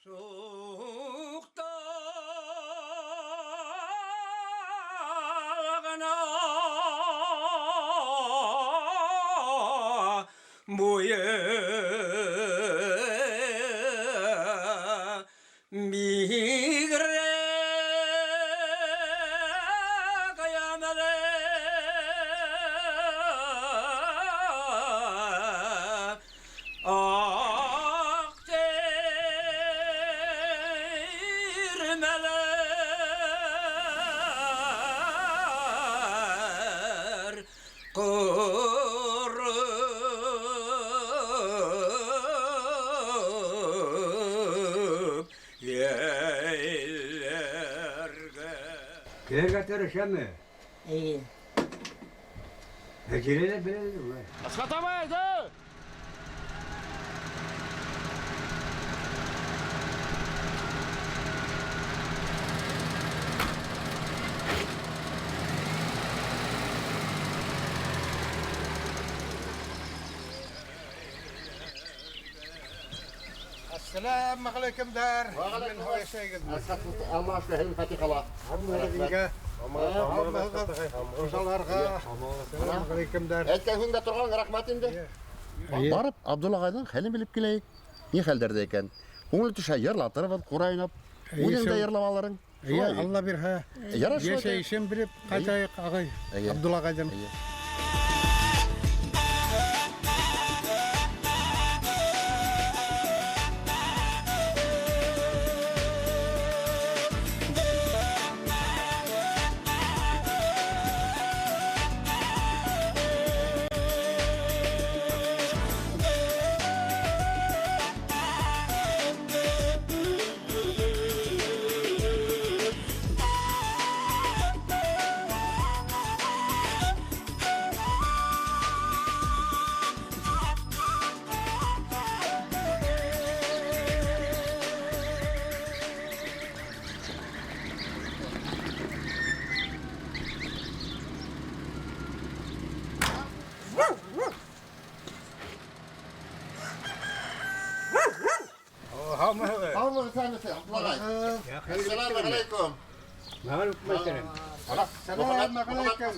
Суҡтағына буйы бигерәк аямалы. Аҡ тирмәләр ҡороп йәйләргә. Килергә тырышамы? Эйе. Ә килә белә улар. Асхат абай, да! Ассалам алейкум дар. Алла шәһин фатихала. Хужаларға. Ассалам алейкум дар. Әйткән һүҙеңдә торған рәхмәт инде. Барып Абдулла ағайҙың хәлен белеп киләйек. Ни хәлдәрҙә икән? Күңел төшә йырлатырбыҙ, ҡурай уйнап. Үҙең дә йырлап алырың. Эйе, Алла бирһә. Ярар шулай. Йәшәйешен белеп ҡайтайыҡ ағай. Эйе. Абдулла ағайҙан. Эйе. Һаумыһығыҙ. Һаумыһығыҙ, исәнмеһеҙ, Абдулла ағай. Ассалам алейкум. Мәғәлүк мәсәлән. Ассалам алейкум.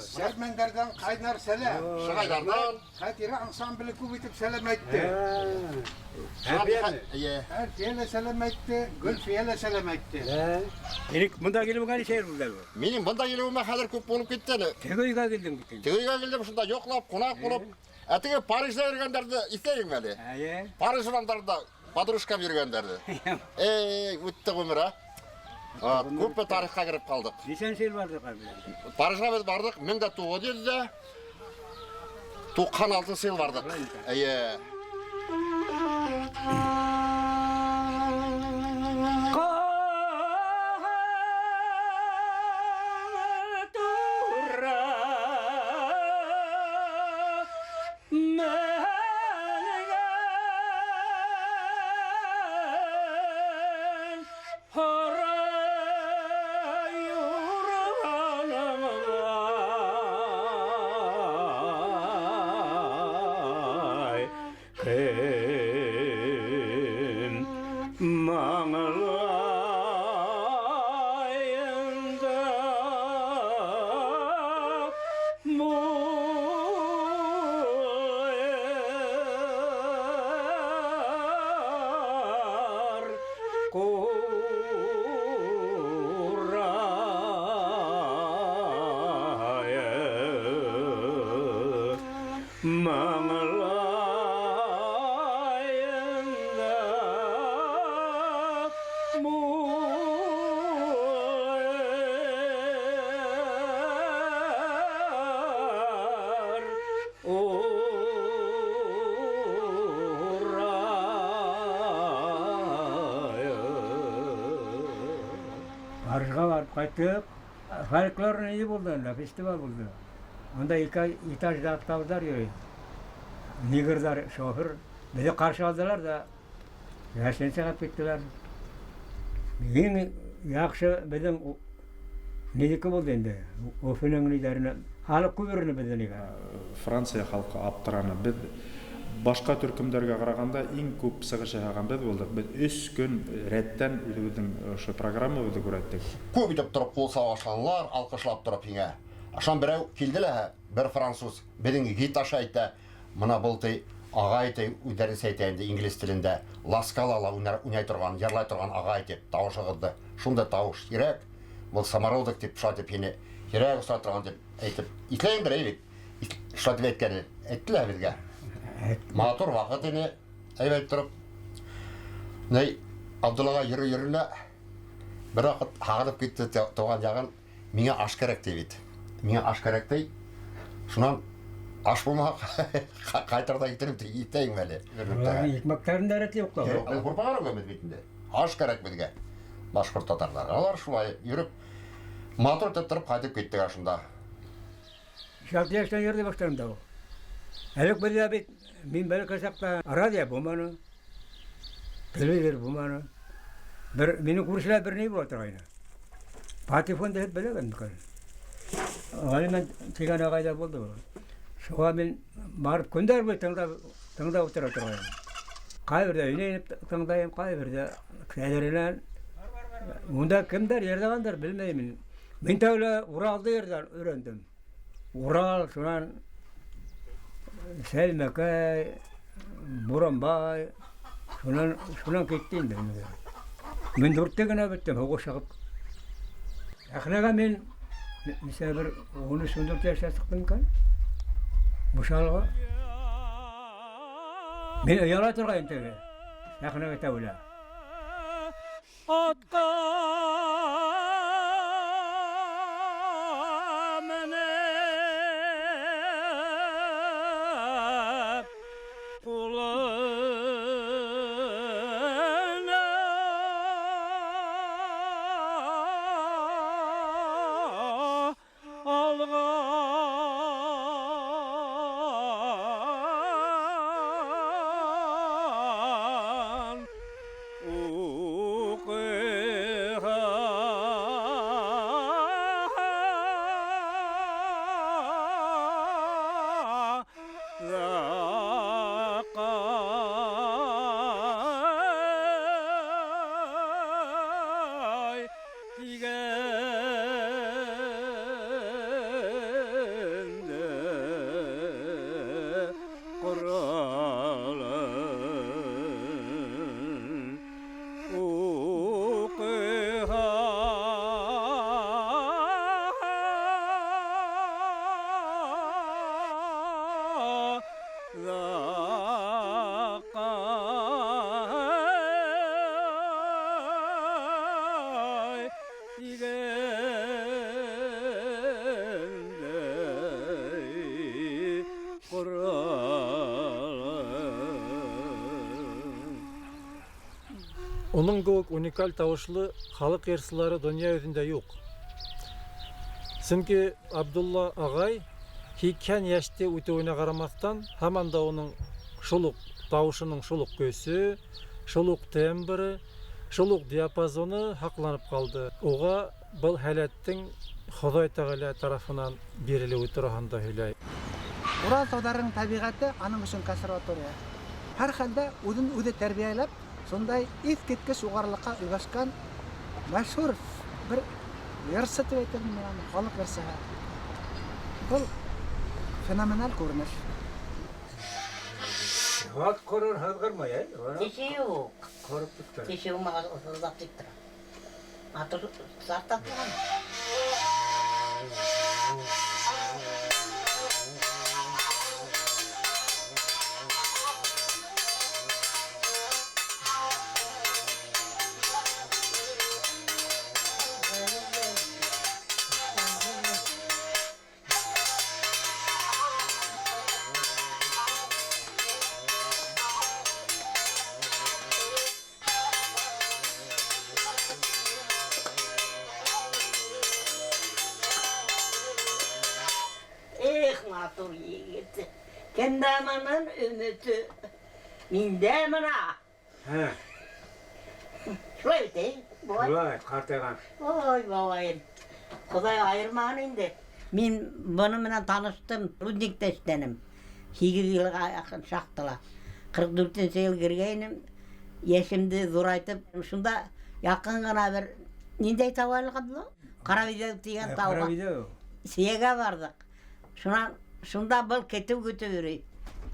Сәрмәндәрҙән ҡайнар сәләм. Шығайҙарҙан. Хәтирә ансамбле күп итеп сәләм әйтте. Әлфиәме? Эйе. Әлфиә лә сәләм әйтте, Гөлфиә лә сәләм әйтте. Элек монда килеп нисә йыл булды әле? Минең бында килеүемә хәҙер күп булып китте әле. Теге өйгә килдең бит инде. Теге өйгә килдем, шунда йоҡлап, ҡунаҡ булып. Ә теге Парижда йөрөгәндәрҙе иҫләйһеңме әле? Әйе. Париж урамдарында подружкам йөрөгәндәрҙе. Эй, үтте ғүмер, а? Вот, күпме тарихҡа кереп ҡалдыҡ. Нисәнсе йыл бардыҡ әле? Парижға беҙ барҙыҡ 1996 йыл барҙыҡ. Эйе. Ҡатура менгән һарай юрғанымдай кем маңлайында муйыр ҡурайы маңлайында муйыр урайы. Парижға барып ҡайттыҡ. Фольклор ни булды анда, фестиваль булды. Анда ике этажда автобуслар йөрөй. Негрҙар, шофер. Беҙҙе ҡаршы алдылар ҙа гостиницаға алып киттеләр. Иң яҡшы беҙҙең ниҙеке булды инде. Өфөнөң ниҙәренә. Халыҡ күп йөрөнө беҙҙең нигә. Франция халҡы аптыраны. Беҙ Башҡа төркөмдәргә ҡарағанда иң күп сығыш яһаған беҙ булдыҡ. Беҙ 3 көн рәттән үҙебеҙҙең ошо программабыҙҙы күрһәттек. Күп итеп тороп ҡул саба башланылар, алҡышлап тороп һиңә. Ашан берәү килде лә, бер француз, беҙҙең гид аша әйтә, мына был ти ағай ти, үҙҙәренсә әйтә инде инглиз телендә, Ласкалала уйнай торған, йырлай торған ағай тип тауышығыҙҙы. Шундай тауыш һирәк, был самородок тип шулай тип һине һирәк осрай торған тип әйтеп, иҫләйеңдер әй бит. Шулай тип әйткәне, әйттеләр беҙгә. Матур ваҡыт ине, әйбәт тороп. Ней, Абдуллаға йөрө-йөрөнә бер ваҡыт һағынып китте тыуған яғын, миңә аш кәрәк ти бит. Миңә аш кәрәк ти. Шунан аш булмаһа, ҡайтыр ҙа китерем ти, итәйем әле. Уларҙың икмәктәрен дә рәтле юҡ та. Юҡ, беҙ һурпа ғына бит инде. Аш кәрәк беҙгә. Башҡорт татарҙары. Алар шулай йөрөп, матур итеп тороп ҡайтып киттек ошонда. 6 йәштән йөрөй башланым да ул. Элек беҙҙә бит, мин бәләкәй саҡта радио булманы, телевизор булманы. Бер, минең күршеләр бер ни була торғайны. Патефон тип беләм микән? Ғәлимән тигән ағай ҙа булды ул. Шуға мин барып көндәр буйы тыңлап ултыра торғайным. Ҡайһы берҙә өйөнә инеп тыңлайым, ҡайһы берҙә кәҙеренән. Унда кемдәр йырлағандар белмәйем. Мин тәүлә Уралды йырҙан өйрәндем. Урал, шунан Сәлмәкәй, Буранбай, шунан китте инде. Мин дүрттә генә беттем, һуғыш сығып. Сәхнәгә мин нисә бер ун өс, ун дүрт йәштә сыҡтым икән. Бушалға. Мин ояла торғайным теге. Сәхнәгә тәүлә. Атҡа менеп, ҡулына алған уҡыға тигәндә ҡоралын уҡыға ҡай тигәндә ҡоралын. Уның кеүек уникаль тауышлы халыҡ йырсылары донъя йөҙөндә юҡ. Сөнки Абдулла ағай һикһән йәште үтеүенә ҡарамаҫтан, һаман да уның шул уҡ тауышының шул уҡ көсө, шул уҡ тембры, шул уҡ диапазоны һаҡланып ҡалды. Уға был һәләттең Хоҙай Тәғәлә тарафынан бирелеүе тураһында һөйләй. Урал тауҙарының тәбиғәте аның өсөн консерватория. Һәр хәлдә үҙен үҙе тәрбиәләп, шундай иҫ киткес юғарылыҡҡа өлгәшкән мәшһүр бер йырсы тип әйтер инем мин аны, халыҡ йырсыһы. Был феноменаль күренеш. Ат ҡорор һыҙғырмай, әй? Теше юҡ. Ҡороп тип тора. Теше булмағас, һыҙлап тип тора. Матур старт атылған. Эх, матур егет. Кемдә өмөтө? Миндә мына. Һә. Шулай бит, әй, бабай? Шулай, ҡартайған. Ой, бабайым. Хоҙай айырмаған инде. Мин бының менән таныштым, рудникта эшләнем. 8 йылға яҡын шахтала. 44-нсе йыл кергәйнем. Йәшемде ҙурайтып, шунда яҡын ғына бер ниндәй тау әле, Ғабдулла? Ҡарабиҙәү тигән тауға. Ҡарабиҙәү. Сейәгә барҙыҡ. Шунан шунда был көтөү көтөп йөрөй.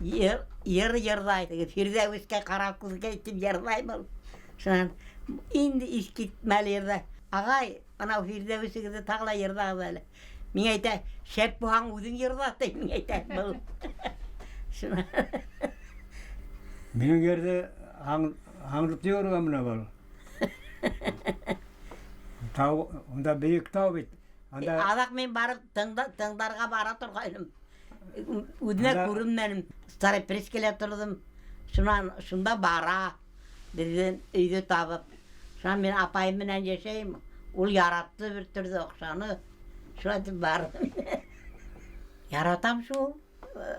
Йыр, йыр йырлай. Теге Фирҙәүескә ҡара күҙгә тип йырлай был. Шунан инде иҫ китмәле йырҙа. Ағай, анау Фирҙәүесегеҙҙе тағы ла йырлағыҙ әле. Миңә әйтә, шәп булһаң үҙең йырла, ти, миңә әйтә был. Шунан Минең ерҙе аңлып йөрөгән менә был. Тау, унда бейек тау бит. Анда Аҙаҡ мин барып тыңдарға бара торғайным. Үҙенә күренмәнем. Старый Прискелә торҙом. Шунан шунда бара. Беҙҙең өйҙө табып. Шунан мин апайым менән йәшәйем. Ул яратты бер төрлө оҡшаны. Шулай итеп барҙым. Яратам шул.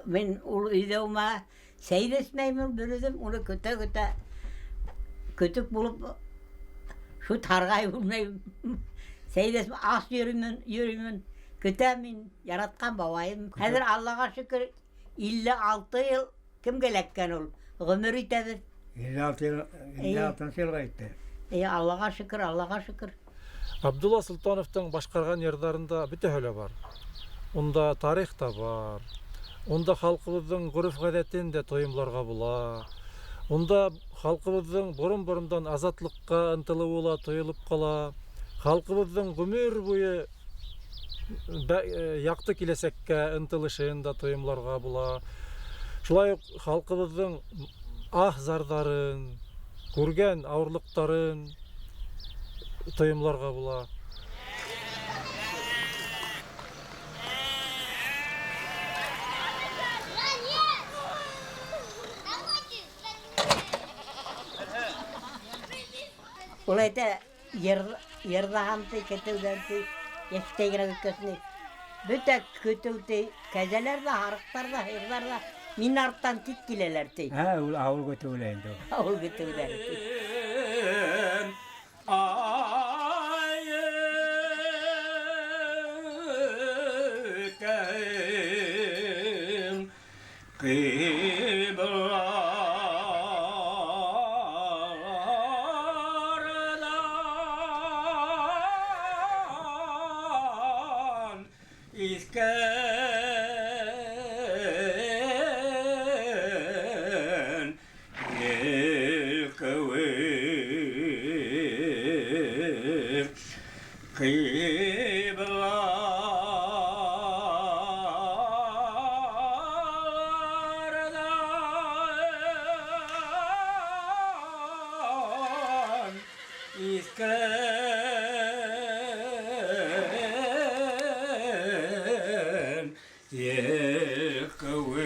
Мин ул өйҙә ума сәй ҙә эсмәйем ул бер үҙем. Уны көтә-көтә көтөк булып шул тарғай булмайым. Сәй ҙә эсмәй, ас йөрөймөн, йөрөймөн. Көтәм мин яратҡан бабайым. Хәҙер Аллаға шөкөр 56 йыл кемгә эләккән ул? Ғүмер итәбеҙ. 56 йыл, 56 йылға етте. Аллаға шөкөр, Аллаға шөкөр. Абдулла Солтановтың башҡарған йырҙарында бөтәһе лә бар. Унда тарих та бар. Унда халҡыбыҙҙың ғөрөф-ғәҙәтен дә тойомларға була. Унда халҡыбыҙҙың борон-борондан азатлыҡҡа ынтылыуы ла тойолоп ҡала. Халҡыбыҙҙың ғүмер буйы яҡты киләсәккә ынтылышын да тойомларға була. Шулай уҡ халҡыбыҙҙың аһ-зарҙарын, күргән ауырлыҡтарын тойомларға була. Ул әйтә, йырҙаған ти, көтөүҙән ти, йәштәй генә көткәсен. Бөтә көтөү ти, кәзәләр ҙә, һарыҡтар ҙа, һыйырҙар ҙа мин арттан тик киләләр ти. Ә, ул ауыл көтөүлә инде. Ауыл көтөүҙәре ти. Ayıkayım kıblardan isken yelkıvır kıblardan isken yelkıvır.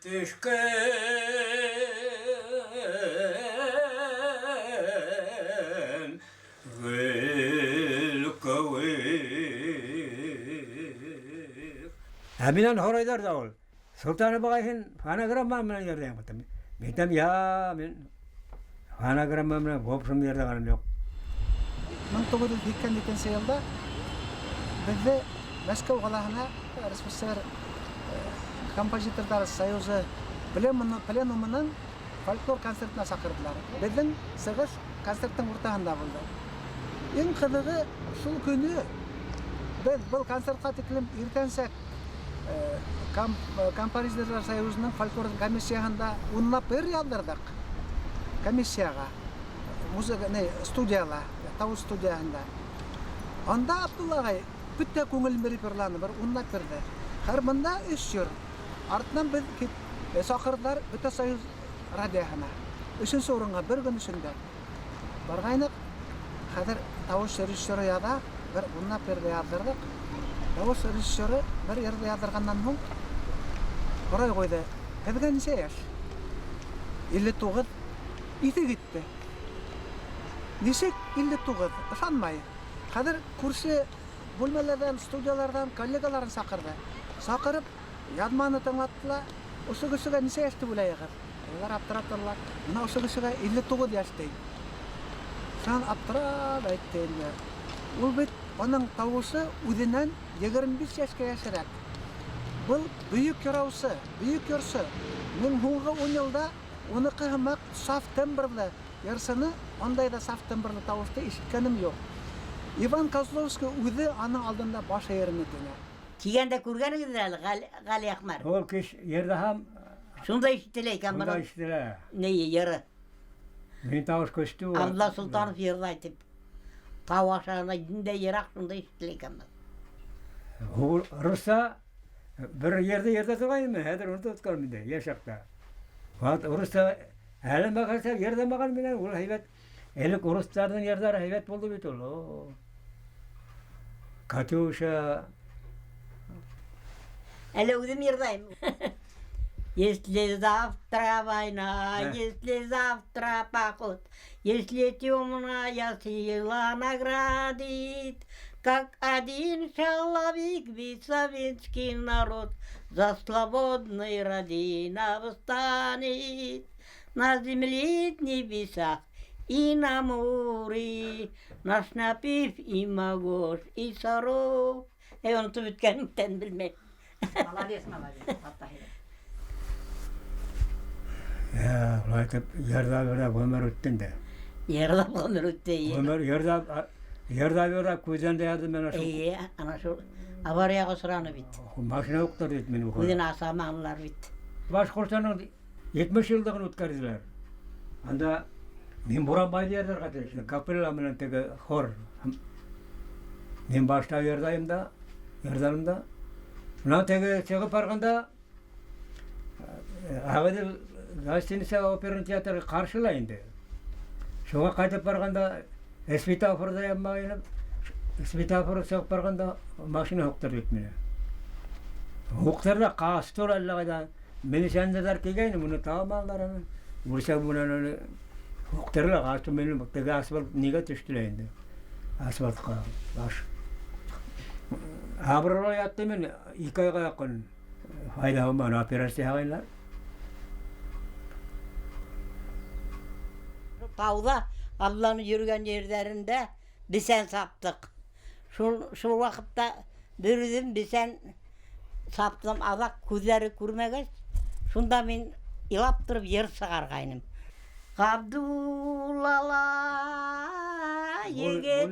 Düşkün gül. Ә минән һорайҙар ҙа ул. Солтанов ағай, һин фонограмма менән йырлайһың бит. Мин әйтәм, я, мин фонограмма менән в общем йырлағаным юҡ. 1982 йылда беҙҙе Мәскәү ҡалаһына РСФСР композиторҙар союзы пленумының фольклор концертына саҡырҙылар. Беҙҙең сығыш концерттың уртаһында булды. Иң ҡыҙығы шул көнө беҙ был концертҡа тиклем иртәнсәк композиторҙар союзының фольклор комиссияһында унлап бер яҙҙырҙыҡ. Комиссияға, музыка, не, студияла, тауыш студияһында. Анда Абдулла ағай бөтә күңелен биреп йырланы, бер унлап бирҙе. Хәҙер бында өс йыр. Артынан беҙ саҡырҙылар бөтә союз радиоһына. Өсөнсө урынға бер көн эсендә. Барғайныҡ, хәҙер тауыш режиссеры яҙа, бер унлап берҙе яҙҙырҙыҡ. Тауыш режиссеры бер йырҙы яҙҙырғандан һуң һорай ҡуйҙы: "Һеҙгә нисә йәш?" 59. Иҫе китте. Нисек 59? Ышанмай. Хәҙер күрше бүлмәләрҙән, студияларҙан коллегаларын саҡырҙы. Саҡырып, яҙманы тыңлаттылар. Ошо кешегә нисә йәш тип уйлайһығыҙ? Улар аптырап торалар. Бына ошо кешегә 59 йәш ти. Шунан аптырап әйтте инде. Ул бит уның тауышы үҙенән 25 йәшкә йәшерәк. Был бөйөк йыраусы, бөйөк йырсы. Мин һуңғы 10 йылда уныҡы һымаҡ саф тембрлы йырсыны, ундай ҙа саф тембрлы тауышты ишеткәнем юҡ. Иван Козловский үҙе аның алдында баш эйерне тине. Кигәндә күргәнегеҙҙер әле Ғали Әхмәр. Ул кеш йырҙа һәм Шунда ишетелә икән шунда бының ишетелә. ни йыры. Мин тауыш көстө. Абдулла Солтанов йырлай тип. Тау ашағына ниндәй йыраҡ шунда ишетелә икән был. Русса бер ерҙә йырҙа торған инем, хәҙер онотоп тотканмын инде, йәш саҡта. Ваҡыт русса әле мәғәсә йырҙамаған менән ул һәйбәт. Элек урыҫтарҙың йырҙары һәйбәт булды бит ул. О. Катюша. Әле үҙем йырлайым. Если завтра война, если завтра поход, если темная сила наградит, как один человек весь советский народ за свободный Родина восстанет на земле, небесах и на море, наш напев и Магош, и Саров. Эй, онотоп бөткәнлектән белмәйем. Молодец, молодец, Аттахира. Я, улай итеп йырҙа бирә ғүмер үтте инде. Йырлап ғүмер үтте. Ғүмер йырҙа бирә күҙҙән дә яҙҙым мин шул. Эйе, ана шул аварияға осраны бит. Машина уҡтырҙы бит мине. Күҙен асаманылар бит. Башҡортостандың 70 йыллығын үткәрҙеләр. Анда мин Буранбайҙы йырҙарға тейеш. Капелла менән теге хор. Мин башта йырҙайым да, йырҙаным да. Шунан теге сығып барғанда Ағиҙел гостиница оперный театры ҡаршыла инде. Шуға ҡайтып барғанда светофорҙа янмайынып, светофор сығып барғанда машина һуҡтырҙы бит мине. Һуҡтырҙы, ҡасты әллә ҡайҙан. Милиционерҙар килгәйне, уны табаманылар аны. Үрсәк менән уны һуҡтырҙы, ҡасты мине теге асфальт нигә төштө инде. Асфальтҡа баш. Абырға ятты мин 2 айға яҡын. Файҙа булманы, операция яһағайнылар. Тауҙа Абдулланың йөрөгән ерҙәрендә бесән саптыҡ. Шул ваҡытта бер үҙем бесән саптым, аҙаҡ күҙҙәре күрмәгәс, шунда мин илап тороп йыр сығарғайным. Ғабдуллала егет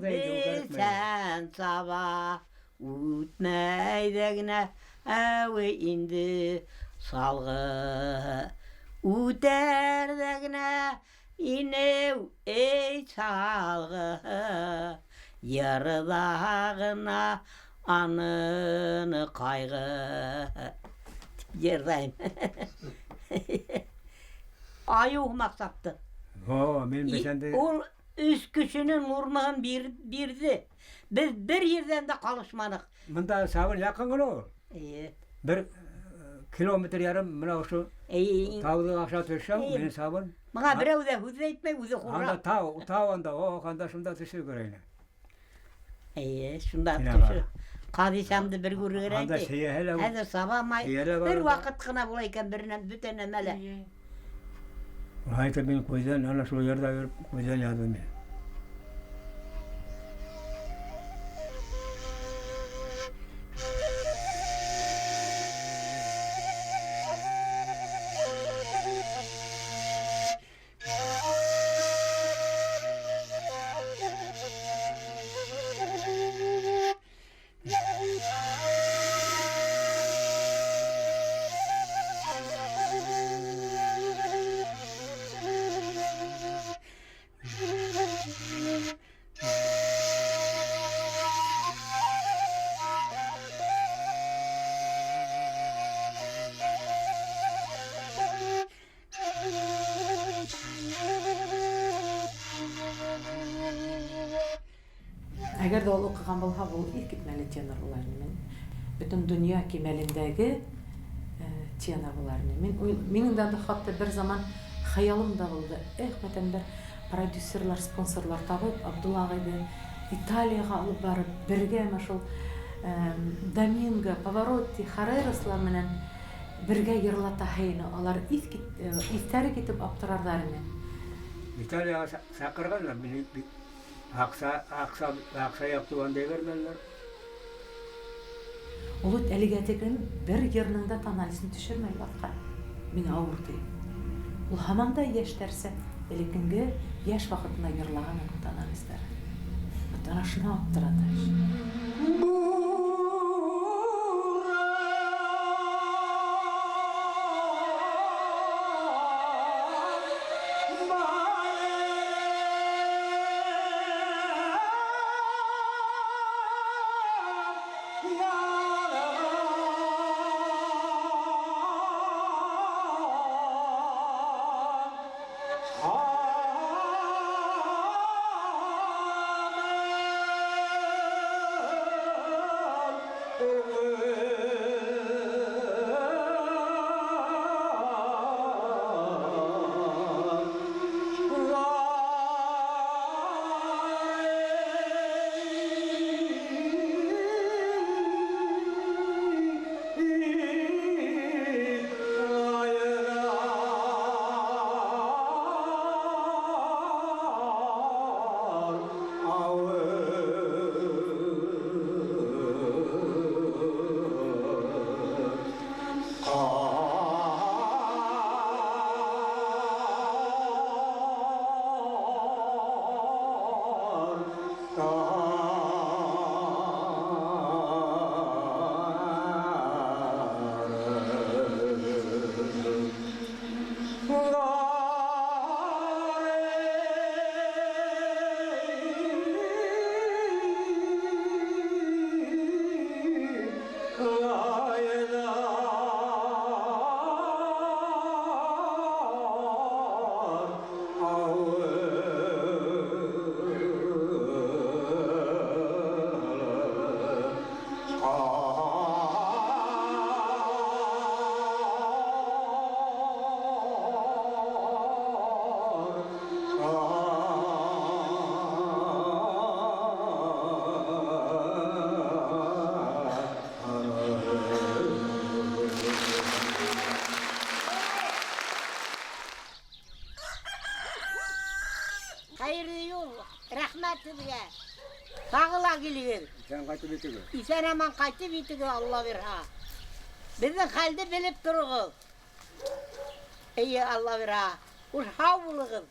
бесән саба, үтмәй ҙә генә әүе инде салғы. Үтәр ҙә генә инеү эй салғы, йырҙа ғына аныны ҡайғы. Тип йырҙайым. Айыу һымаҡ сапты. О, мин бесәнде Ул өс кешенең урмаһын бирҙе. Беҙ бер ерҙән дә ҡалышманыҡ. Бында сабын яҡын ғына ул. Эйе. Бер километр ярым бына ошо тауҙы аша төшһәң, минең сабын. Миңа берәү ҙә һүҙ әйтмәй, үҙе ҡурҡа. Анда тау, тау анда, о, анда шунда төшөр көрәйне. Эйе, шунда Инә төшөр. бар. Ҡадисамды бер күрергә Анда кәрәк. сейәһе лә Хәҙер сабамай. Сейәһе лә бар Бер анда. ваҡыт ҡына була икән, беренән бөтә нәмә лә. Улай итеп мин күҙҙән, ана шул ерҙә йөрөп, күҙҙән яҙҙым мин. Әгәр ҙә ул уҡыған булһа, был иҫ китмәле тенор булар ине. Мин бөтөн донъя кимәлендәге тенор булар ине. Мин минең дә хатта бер заман хыялым да булды. Эх, мәтән бер продюсерлар, спонсорлар табып, Абдулла ағайҙы Италияға алып барып, бергә мә шул Доминго, Паваротти, Харейрослар менән бергә йырлатаһы ине. Алар иҫтәре китеп аптырарҙар ине. Италияға саҡырғандар мине, аҡса юҡ тип андай бирмәнеләр. Ул бит әлегә тиклем бер йырның да тональностен төшөрмәй баҫҡан. Миңә ауыр ти. Ул һаман да йәштәрсә элеккенге йәш ваҡытында йырлаған уның тональностары. Вот ана шуны аптырата. Хәйерле юл, рәхмәт һеҙгә. Тағы ла килегеҙ. Иҫән ҡайтып етегеҙ. Иҫән аман ҡайтып етегеҙ, Алла бирһә. Беҙҙең хәлде белеп тороғоҙ. Эйе, Алла бирһә. Уж һау булығыҙ.